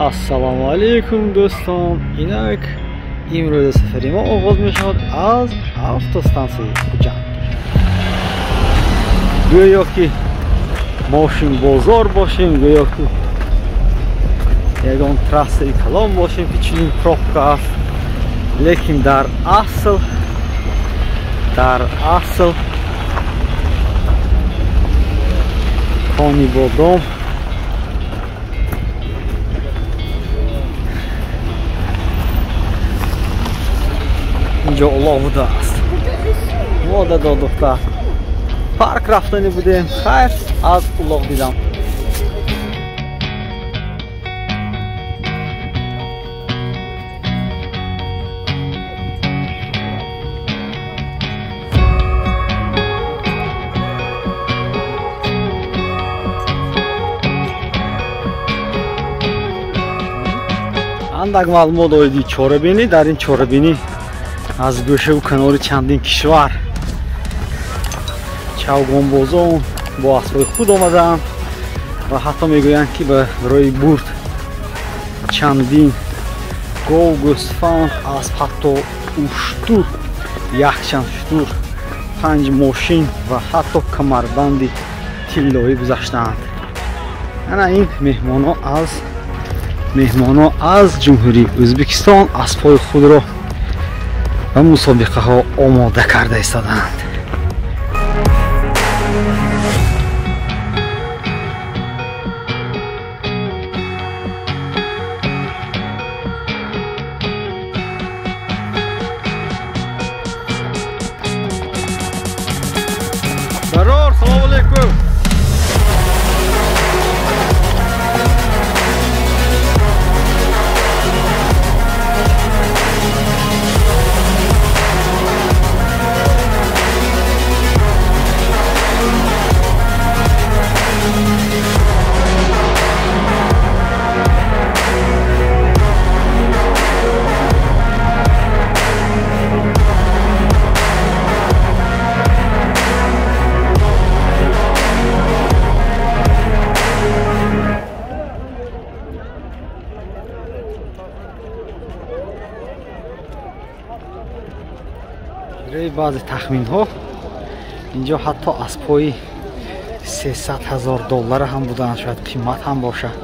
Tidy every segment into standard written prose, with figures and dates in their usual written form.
Ассалому алайкум дӯстон. Инак имрӯза сафари мо оғоз мешавад аз автостансияи Хуҷанд. Гӯё ки мошинбозор бошем, гӯё ки ягон трассаи калон бошем, ки чунин пробка аст. Лекин дар асл кони бодом инҷо улоғ будааст. Мо дадо духтар парк рафтани будем, хайр аз улоғ дидам. Андак маълумот оиди чорабинӣ. Дар ин чорабинӣ аз гӯшаву канори чандин кишвар чавгонбозон бо аспҳои худ омадаанд ва ҳатто мегӯянд, ки барои бурд чандин гов, гӯсфанд, асп, ҳатто уштур, якчанд уштур, 5 мошин ва ҳатто камарбанди тиллоӣ гузаштаанд. Ана ин меҳмоно аз Ҷумҳурии Ӯзбекистон аспҳои худро ба мусобиқаҳо омода карда истодаанд. Барор, салому алайкум. Баъзе тахминҳо инҷо ҳатто аспҳои $300,000 ҳам буданд, шояд қимат ҳам бошад.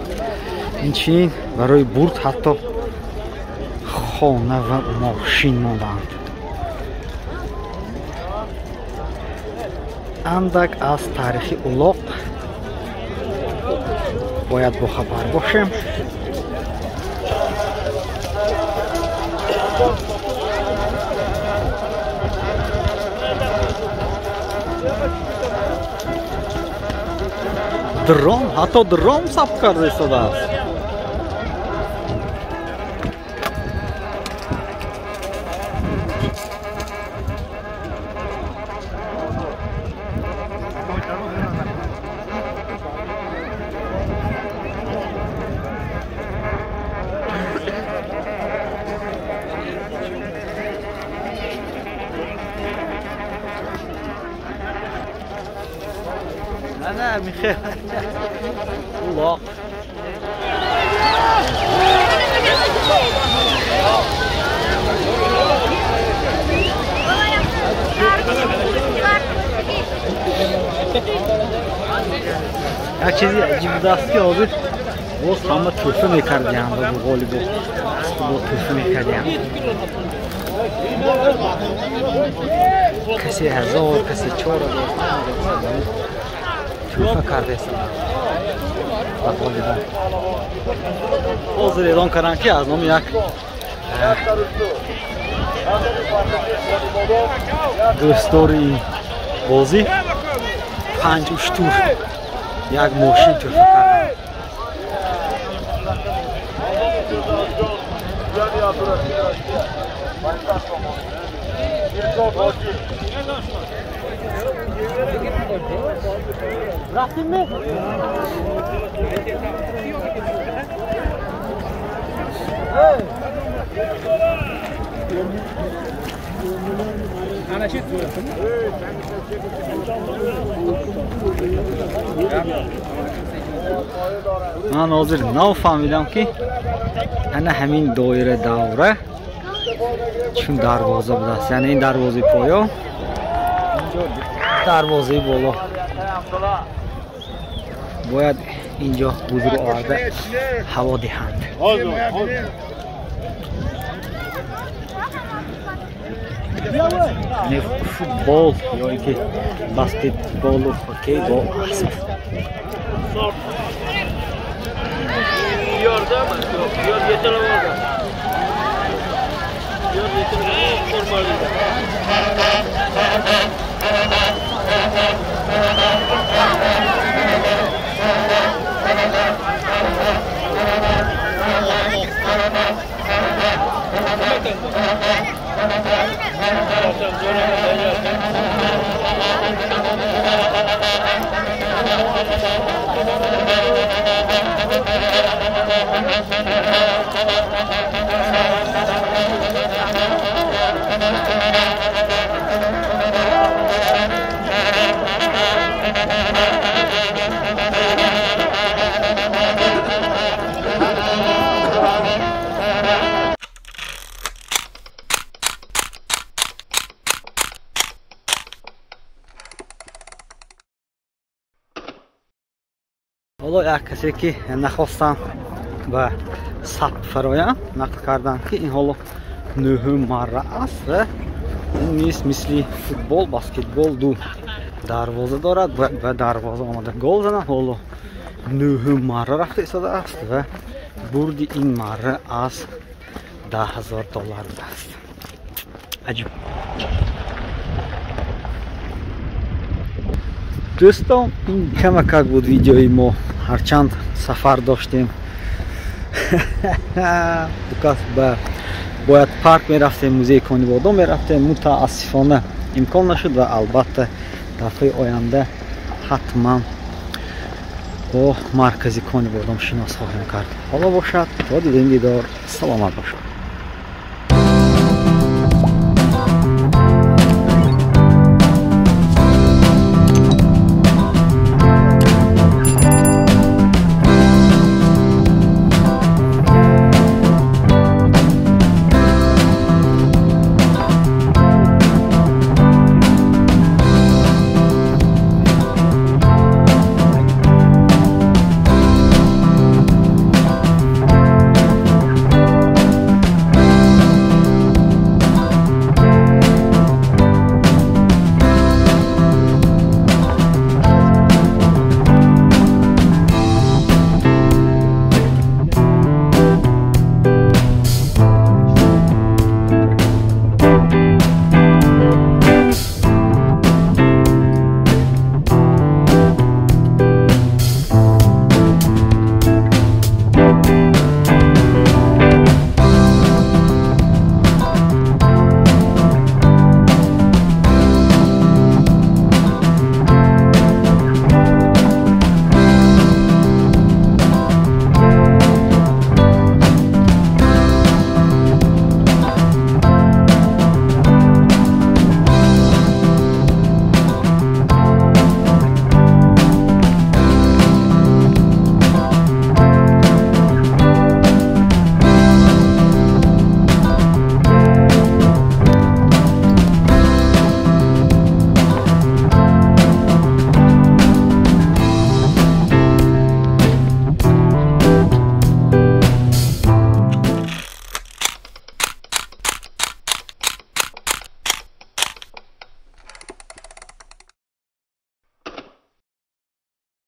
Инчунин барои бурд ҳатто хона ва мошин мондаанд. Андак аз таърихи улоқ бояд бохабар бошем. Дрон, ҳатто дрон сабт карда истодааст. Не, Михаил. Улоқ. Як чизи аҷиб будааст, ки ҳозир боз ҳама тӯҳфа мекардиям ба ғолибо. Бо тӯҳфа мекардиям. Касе 1000, касе 4000 тӯҳфа кардаистанд ба ғолибон. Ҳозир эълон карданд, ки аз номи як дӯстдори бозӣ 5 уштур, як мошин тӯҳфа карданд. Рафтем-ми? Ман ҳозир нафаҳмидам, ки ана ҳамин доира давра чун дарвоза будааст. Яъне ин дарвозаи поё, инҷо дарвозаи боло. Бояд инҷо бузург оварда ҳаво диҳанд. Яъне футбол ё ин ки баскетболу хоккей бо асп. Ҳоло як касе ки нахостанд ба сабт фароянд нақл карданд, ки ин ҳоло нӯҳум марра аст ва ин низ мисли футбол, баскетбол ду дарвоза дорад. Бояд ба дарвоза омада гол зананд. Ҳоло нӯҳум марра рафта истодааст ва бурди ин марра аз 10 000 доллар будааст. Аҷиб. Дӯстон, ин камакак буд видеои мо. Ҳарчанд сафар доштем, дукас ба бояд парк мерафтем, музеи Конибодом мерафтем, мутаассифона имкон нашуд ва албатта дафъаи оянда ҳатман бо маркази Конибодом шинос хоҳем кард. Ҳоло бошад, то дидем дидор, саломат бошед.